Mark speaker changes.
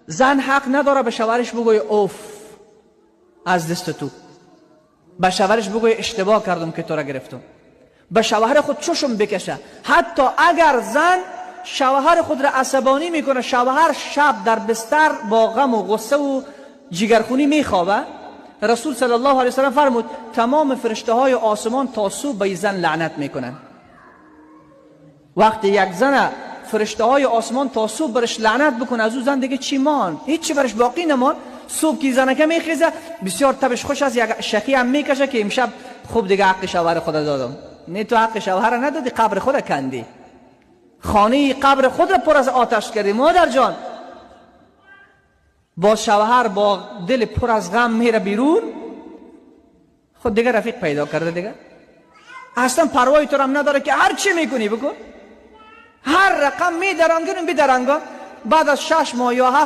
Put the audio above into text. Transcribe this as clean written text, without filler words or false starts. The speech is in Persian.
Speaker 1: زن حق نداره به شوهرش بگوی اوف از دست تو، به شوهرش بگوی اشتباه کردم که تو را گرفتم، به شوهر خود چشم بکشه. حتی اگر زن شوهر خود را عصبانی میکنه، شوهر شب در بستر با غم و غصه و جگرخونی میخوابه، رسول صلی الله علیه وسلم فرمود تمام فرشته های آسمان تا صبح به زن لعنت میکنن. وقتی یک زن فرشته های آسمان تا صبح برش لعنت بکنه، از او زن دیگه چی مان؟ هیچی برش باقی نمان. صبح که زنکه میخیزه بسیار تبش خوش است، یک شخی هم میکشه که امشب خوب دیگه حق شوهر خود دادم. نه تو حق شوهر ندادی، قبر خود کندی، خانه قبر خود را پر از آتش کردی مادر جان. با شوهر با دل پر از غم میره بیرون، خود دیگه رفیق پیدا کرده، دیگه اصلا پروای تو هم نداره که هر چی میکنی بکن، هر رقم میدرانگن بدرانگان. بعد از 6 ماه یا 7